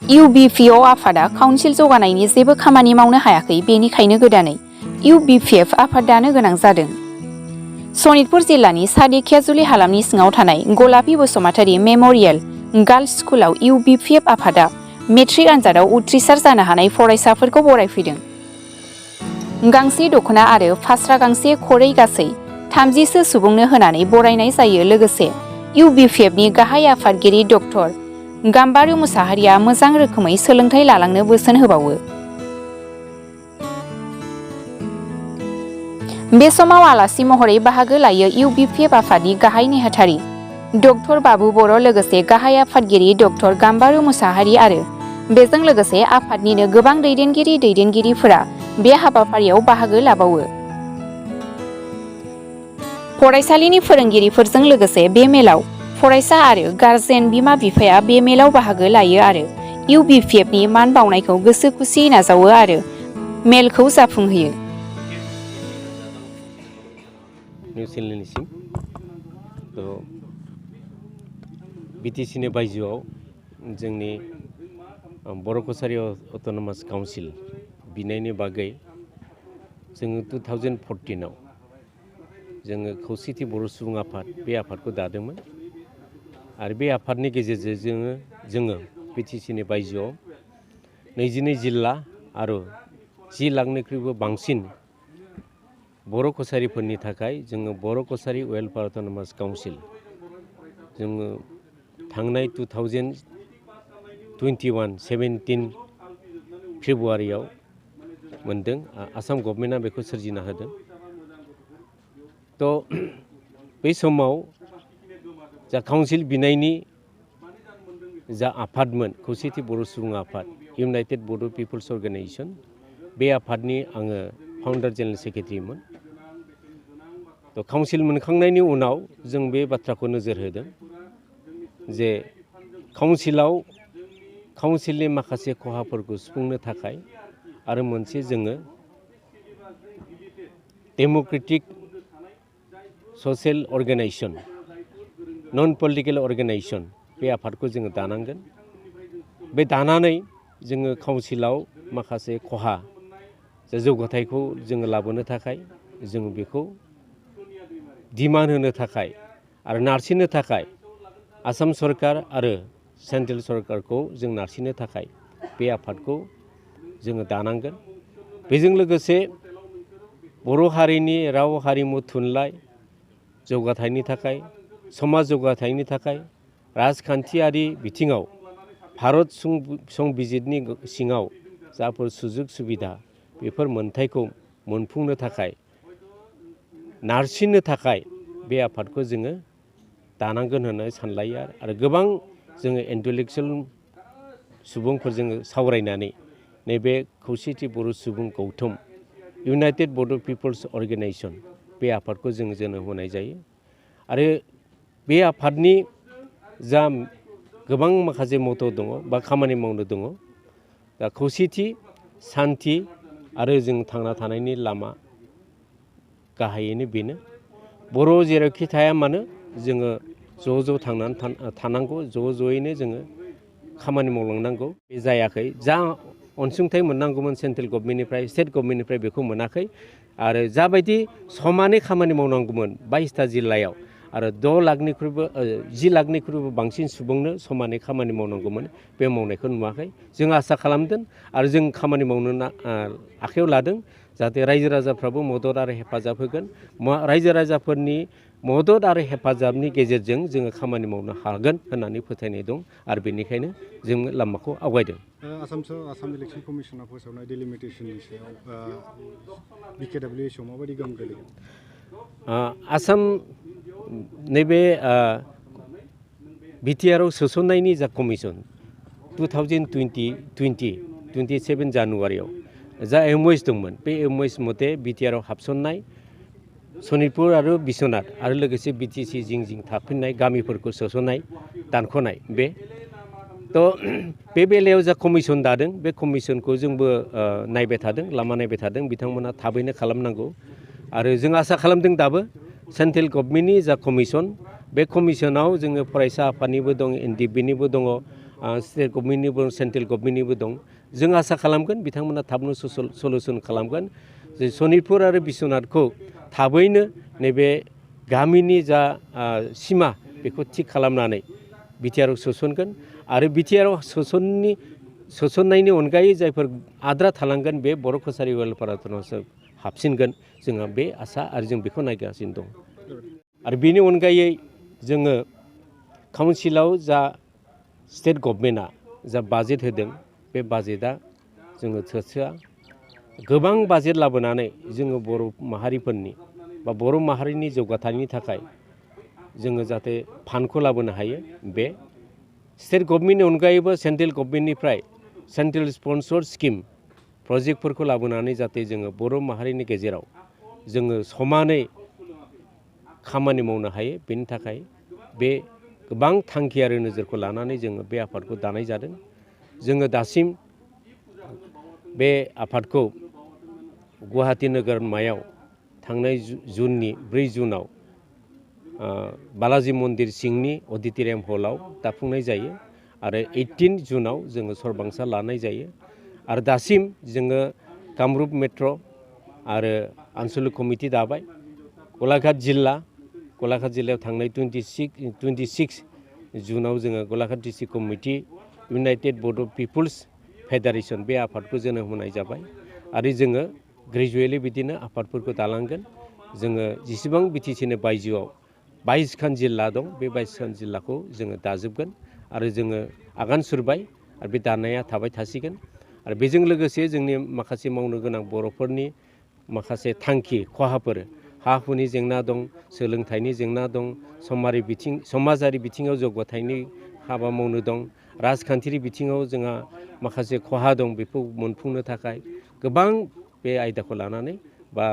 UBPO आफादा council जौगानायनि जेबो खामानि मावनो हायाखै, बेनिखायनो गोदानै UBPF आफाद दानो गोनां जादों। सनितपुर जिल्लानि सादिखियाजुलि हालामनि सिङाव थानाय गलापि बसुमातारी मेम'रियेल गार्ल्स स्कुलाव UBPF आफादा मेट्रिक आनजादाव उथ्रिसार जानो हानाय फरायसाफोरखौ बरायफैदों। गांसे दख'ना आरो फास्रा गांसे खरै गासै 30सो सुबुंनो होनानै बरायनाय जायो। लोगोसे UBPFनि गाहाय आफादगिरि डक्टर गाम्बारु मुसाहारिया मोजां रोखोमै सोलोंथाइ लालांनो बोसोन होबावो। बे समाव आलासि महरै बाहागो लायो UBPF आफादनि गाहाय नेहाथारि डक्टर बाबु बर', लोगोसे गाहाय आफादगिरि डक्टर गाम्बारु मुसाहारि आरो बेजों लोगोसे आफादनिनो गोबां दैदेनगिरिफोरा बे हाबाफारियाव बाहागो लाबावो। फरायसालिनि फोरोंगिरिफोरजों लोगोसे बे मेलाव फरायसा आरो गार्जेन बिमा-बिफाया बे मेलाव बाहागो लायो आरो UBPFनि मान बावनायखौ गोसो खुसियै नाजावो आरो मेलखौ जाफुंहोयो। निउसिलेन्डसिम बिटिसिनि बायजोआव जोंनि बर' कसारि अट'नमास काउन्सिल बिनायनि बागै जोङो 2014आव जोङो खौसेथि बर' सुबुं आफाद बे आफादखौ दादोंमोन आरो बे आफादनि गेजेरजों जोङो बिटिसिनि बायजोआव 22 जिल्ला आरो 10 लाखनिख्रुइबो बांसिन बर' कसारिफोरनि थाखाय जोङो बर' कसारि वेलफेयार अट'नमास काउन्सिल जोङो थांनाय 17 फेब्रुवारियाव मोनदों। आसाम गभर्नमेन्टआ बेखौ सोरजिना होदों। बै समाव जा काउन्सिल बिनायनि जा आफादमोन खौसेथि बर' सुबुं आफाद इउनाइटेड बर' पिपल्स अर्गेनाइजेसन, बे आफादनि आङो फाउन्डार जेनेरेल सेक्रेटारिमोन। काउन्सिल मोनखांनायनि उनाव जों बे बाथ्राखौ नोजोर होदों जे काउन्सिलनि माखासे खहाफोरखौ सुफुंनो थाखाय आरो मोनसे जोङो डेम'क्रेटिक ससियेल अर्गेनाइजेसन, नन पलिटिकेल अर्गेनाइजेसन बे आफादखौ जोङो दानांगोन। बे दानानै जोङो काउन्सिलाव माखासे खहा जौगाथायखौ जोङो लाबोनो थाखाय जों बेखौ दिमान्ड होनो थाखाय आरो नारसिननो थाखाय आसाम सरकार आरो सेन्ट्रेल सरकारखौ जों नारसिननो थाखाय बे आफादखौ जोङो दानांगोन। बेजों लोगोसे बर' हारिनि राव हारिमु थुनलाइ जौगाथायनि थाखाय, समाज जौगाथायनि थाखाय, राजखान्थियारि बिथिङाव भारत संबिजितनि सिङाव जाफोर सुजुग सुबिदा बेफोर मोनथायखौ मोनफुंनो थाखाय नारसिननो थाखाय बे आफादखौ जोङो दानांगोन होननानै सानलायो आरो गोबां जोङो इन्टेलेक्सुवेल सुबुंफोरजों सावरायनानै नैबे खौसेथि बर' सुबुं गौथुम इउनाइटेड बर' पिपल्स अर्गेनाइजेसन बे आफादखौ जों जोनोम होनाय जायो। आरो बे आफादनि जा गोबां माखासे मथ' दङ बा खामानि मावनो दङ, दा खौसेथि, सान्थि आरो जों थांना थानायनि लामा गाहायैनो बेनो। बर' जेरावखि थाया मानो जोङो ज' थांनानै थानांगौ, ज'यैनो जोङो खामानि मावलांनांगौ। बे जायाखै। जा अनसुंथाइ मोननांगौमोन सेन्ट्रेल गभर्नमेन्टनिफ्राय, स्टेट गभर्नमेन्टनिफ्राय बेखौ मोनाखै आरो जाबायदि समानै खामानि मावनांगौमोन 22टा जिल्लायाव आरो 10 लाखनिख्रुइबो बांसिन सुबुंनो समानै खामानि मावनांगौमोन, बे मावनायखौ नुवाखै। जों आसा खालामदों आरो जों खामानि मावनो आखायाव लादों जाहाथे रायजो राजाफ्राबो मदद आरो हेफाजाब होगोन। रायजो राजाफोरनि मदद आरो हेफाजाबनि गेजेरजों जोङो खामानि मावनो हागोन होननानै फोथायनाय दं आरो बेनिखायनो जोङो लामाखौ आवगायदों। आसाम इलेक्सन कमिसना फोसावनाय डिलिमिटेसननि सायाव BKWSआव माबायदि गोहोम गोलैगोन? आसाम नैबे बिटिआरआव सोसननायनि जा कमिसन 27 जानुवारियाव जा MOS दंमोन, बे MOS मथे बिटिआरआव हाबसननाय सनितपुर आरो बिश्वनाथ आरो लोगोसे BTC जिं थाफिननाय गामिफोरखौ सोसननाय, दानख'नाय बे बेलायाव जा कमिसन दादों, बे कमिसनखौ जोंबो नायबाय थादों, लामा नायबाय थादों। बिथांमोना थाबैनो खालामनांगौ आरो जों आसा खालामदों दाबो सेन्ट्रेल गभर्नमेन्टनि जा कमिसन, बे कमिसनाव जोङो फरायसा आफादनिबो दं, NDPनिबो दङ स्टेट गभर्नमेन्टनिबो सेन्ट्रेल गभर्नमेन्टनिबो दं जों आसा खालामगोन बिथांमोना थाबनो सलुसन खालामगोन जे सनितपुर आरो बिश्वनाथखौ थाबैनो नैबे गामिनि जा सिमा बेखौ थिग खालामनानै बिटिआरआव सोसनगोन आरो बिटिआरआव सोसननायनि अनगायै जायफोर आद्रा थालांगोन बे बर' कसारि वेलफेयार अथ'न'मासो हाबसिनगोन जोंहा बे आसा आरो जों बेखौ नायगासिनो दं आरो बेनि अनगायै जोङो काउन्सिलाव जा स्टेट गभर्नमेन्टआ जा बाजेट होदों बे बाजेटआ जोङो थोआ गोबां बाजेट लाबोनानै जोङो बर' माहारिफोरनि बा बर' माहारिनि जौगाथायनि थाखाय जोङो जाहाथे फान्डखौ लाबोनो हायो बे स्टेट गभर्नमेन्टनि अनगायैबो सेन्ट्रेल गभर्नमेन्टनिफ्राय सेन्ट्रेल स्पन्सर स्किम प्रजेक्टफोरखौ लाबोनानै जाहाथे जोङो बर' माहारिनि गेजेराव जोङो समानै खामानि मावनो हायो बेनि थाखाय बे गोबां थांखि आरो नोजोरखौ लानानै जोङो बे आफादखौ दानाय जादों जोङो दासिम बे आफादखौ गुवाहाटि नोगोरमायाव थांनाय जुननि 4 जुनाव बालाजी मन्दिर सिंनि अडिट'रियाम हलाव दाफुंनाय जायो आरो 18 जुनाव जोङो सरबांसा लानाय जायो आरो दासिम जोङो कामरुप मेट्र' आरो आनसलिक कमिटि दाबाय गलाघाट जिल्लायाव थांनाय 26 जुनाव जोङो गलाघाट डिस्ट्रिक्ट कमिटि इउनाइटेड बड' पिपुल्स फेडारेसन बे आफादखौ जोनोम होनाय जाबाय आरो जोङो ग्रेजुवेलि बिदिनो आफादफोरखौ दालांगोन जोङो जेसेबां बिटिसिनि बायजोआव 22खान जिल्ला दं बे 22खान जिल्लाखौ जोङो दाजोबगोन आरो जोङो आगान सुरबाय आरो बे दानाया थाबाय थासिगोन आरो बेजों लोगोसे जोंनि माखासे मावनो गोनां बर'फोरनि माखासे थांखि खहाफोर हा हुनि जेंना दं सोलोंथाइनि जेंना दं समाजारि बिथिङाव जौगाथायनि हाबा मावनो दं राजखान्थियारि बिथिङाव जोंहा माखासे खहा दं बेखौ मोनफुंनो थाखाय गोबां बे आयदाखौ लानानै बा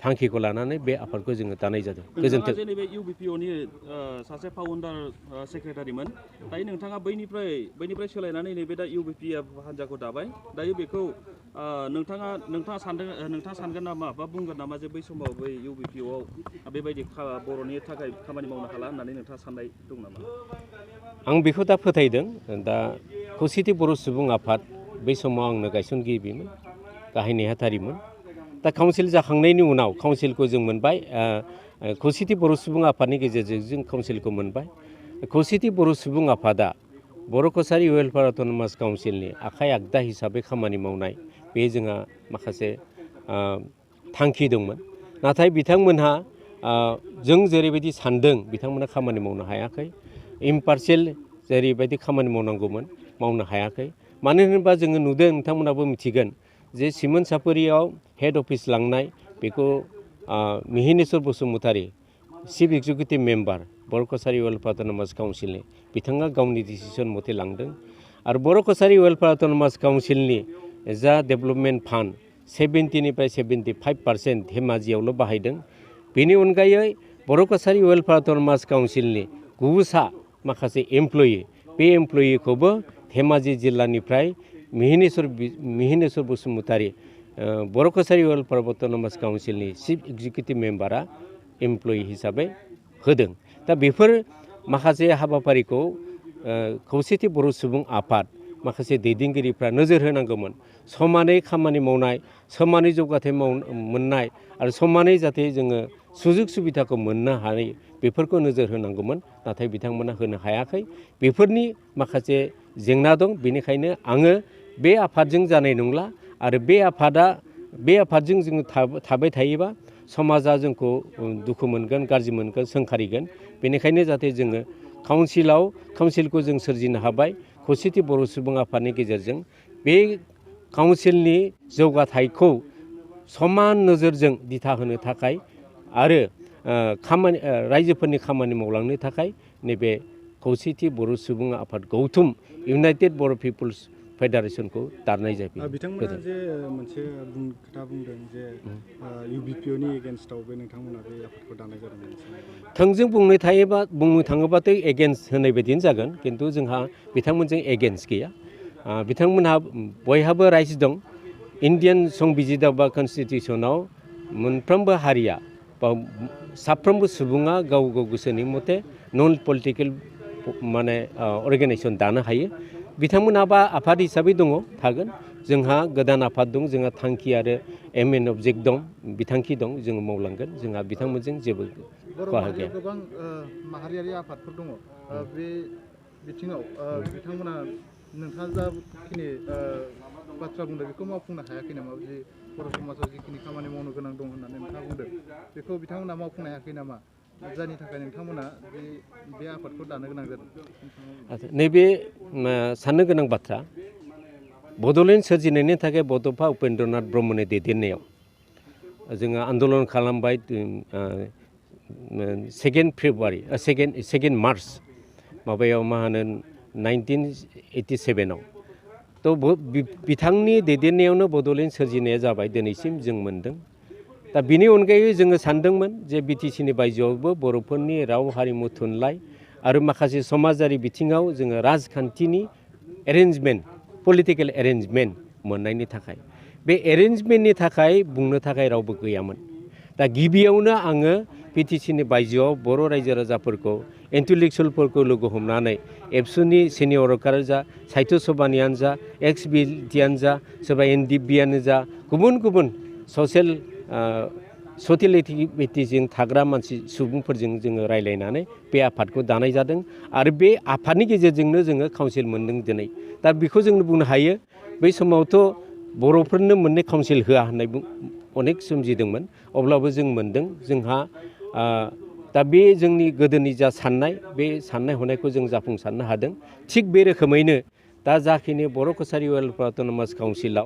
थांखिखौ लानानै बे आफादखौ जोङो दानाय जादों गोजोन्थों नोंथाङा नैबे इउबिपिअनि सासे फाउन्डार सेक्रेटारिमोन दायो नोंथाङा बैनिफ्राय सोलायनानै नैबे दा इउबिपिएफ हान्जाखौ दाबाय दायो बेखौ नोंथाङा सानगोन नामा बा बुंगोन नामा जे बै समाव बै इउबिपिअआव बेबायदि बर'नि थाखाय खामानि मावनो हाला होननानै नोंथाङा साननाय दं नामा आं बेखौ दा फोथायदों दा खौसेथि बर' सुबुं आफाद बै समाव आंनो गायसनगिरिमोन गाहाय नेहाथारिमोन दा काउन्सिल जाखांनायनि उनाव काउन्सिलखौ जों मोनबाय खौसेथि बर' सुबुं आफादनि गेजेरजों जों काउन्सिलखौ मोनबाय खौसेथि बर' सुबुं आफादा बर' कसारि वेलफेयार अट'नमास काउन्सिलनि आखाइ आगदा हिसाबै खामानि मावनाय बे जोंहा माखासे थांखि दंमोन नाथाय बिथांमोनहा जों जेरैबायदि सानदों बिथांमोना खामानि मावनो हायाखै इम्पार्शियेल जेरैबायदि खामानि मावनांगौमोन मावनो हायाखै मानो होनोबा जोङो नुदों नोंथांमोनाबो मिथिगोन जे सिमोन सापरियाव हेड अफिस लांनाय बेखौ मिहिनेश्वर बसुमतारी चिफ एक्जिकिउटिभ मेम्बार बर' कसारि वेलफेयार अट'नमास काउन्सिलनि बिथाङा गावनि डिसिसन मथे लांदों आरो बर' कसारि वेलफेयार अट'नमास काउन्सिलनि जा डेभेलपमेन्ट फान्ड 70निफ्राय 75% धेमाजियावल' बाहायदों बेनि अनगायै बर' कसारि वेलफेयार अट'नमास काउन्सिलनि गुबुसा माखासे एमप्लयि बे एमप्लयिखौबो धेमाजि जिल्लानिफ्राय मिहिनेश्वर बसुमतारी बर' कसारि वेलफेयार अट'नमास काउन्सिलनि चिफ एक्जिकिउटिभ मेम्बारा एमप्लयि हिसाबै होदों दा बेफोर माखासे हाबाफारिखौ खौसेथि बर' सुबुं आफाद माखासे दैदेनगिरिफ्रा नोजोर होनांगौमोन समानै खामानि मावनाय समानै जौगाथाय मोननाय आरो समानै जाहाथे जोङो सुजुग सुबिदाखौ मोननो हायो बेफोरखौ नोजोर होनांगौमोन नाथाय बिथांमोना होनो हायाखै बेफोरनि माखासे जेंना दं बेनिखायनो आङो बे आफादजों जानाय नंला आरो बे आफादजों जोङो थाबाय थायोबा समाजा जोंखौ दुखु मोनगोन गाज्रि मोनगोन सोंखारिगोन बेनिखायनो जाहाथे जोङो काउन्सिलखौ जों सोरजिनो हाबाय खौसेथि बर' सुबुं आफादनि गेजेरजों बे काउन्सिलनि जौगाथायखौ समान नोजोरजों दिथा होनो थाखाय आरो रायजोफोरनि खामानि मावलांनो थाखाय नैबे खौसेथि बर' सुबुं आफाद गौथुम इउनाइटेड बर' पिपुल्स फेडारेसनखौ दानाय जाबाय बिथांमोना जे मोनसे खोथा बुंदों जे इउबिपिअनि एगेन्स्टआव बे नोंथांमोना बे आफादखौ दानाय जादोंमोन थोंजों बुंनो थाङोबाथ' एगेन्स्ट होनाय बायदिनो जागोन खिन्थु जोंहा बिथांमोनजों एगेन्स्ट गैया बिथांमोनहा बयहाबो राइट्स दं इन्डियान संबिजित बा कनस्टिटिउसनाव मोनफ्रोमबो हारिया बा साफ्रोमबो सुबुङा गाव गाव गोसोनि मथे नन पलिटिकेल माने अर्गेनाइजेसन दानो हायो बिथांमोनाबा आफाद हिसाबै दङ थागोन जोंहा गोदान आफाद दं जोंहा थांखि आरो एम एन अबजेक्ट दं बिथांखि दं जोङो मावलांगोन जोंहा बिथांमोनजों जेबो खहा गैया गोबां माहारियारि आफादफोर दङ बे बिथिङाव बिथांमोना नोंथाङा जाखिनि बाथ्रा बुंदों बेखौ मावफुंनो हायाखै नामा जे बर' समाजाव जिखिनि खामानि मावनो गोनां दं होननानै नोंथाङा बुंदों बेखौ बिथांमोना मावफुंनो हायाखै नामा जायनि थाखाय नोंथांमोना बे आफादखौ दानो गोनां जादों नैबे साननो गोनां बाथ्रा बड'लेण्ड सोरजिनायनि थाखाय बड'फा उपेन्द्रनाथ ब्रह्मनि दैदेननायाव जोङो आन्दलन खालामबाय 2 मार्च माबायाव मा होनो 1987 तो बिथांनि दैदेननायावनो बड'लेण्ड सोरजिनाया जाबाय दिनैसिम जों मोनदों दा बिनि अनगायै जोङो सानदोंमोन जे बिटिसिनि बायजोआवबो बर'फोरनि राव हारिमु थुनलाइ आरो माखासे समाजारि बिथिङाव जोङो राजखान्थिनि एरेन्जमेन्ट पलिटिकेल एरेन्जमेन्ट मोननायनि थाखाय बे एरेन्जमेन्टनि थाखाय बुंनो थाखाय रावबो गैयामोन दा गिबियावनो आङो बिटिसिनि बायजोआव बर' रायजो राजाफोरखौ इन्टेलेक्सुवेलफोरखौ लोगो हमनानै एबसुनि सिनियरकानो जा साहित्य सभानियानो जा एक्स बिटियानो जा सोरबा एनडिबियानो जा गुबुन गुबुन ससियेल सटिलिटिजों थाग्रा मानसि सुबुंफोरजों जोङो रायज्लायनानै बे आफादखौ दानाय जादों आरो बे आफादनि गेजेरजोंनो जोङो काउन्सिल मोनदों दिनै दा बेखौ जों बुंनो हायो बै समावथ' बर'फोरनो मोननै काउन्सिल होआ होननाय अनेक सोमजिदोंमोन अब्लाबो जों मोनदों जोंहा दा बे जोंनि गोदोनि जा साननाय बे साननाय हनायखौ जों जाफुंसारनो हादों थिग बे रोखोमैनो दा जाखिनि बर' कसारि वेलफेयार अट'नमास काउन्सिलाव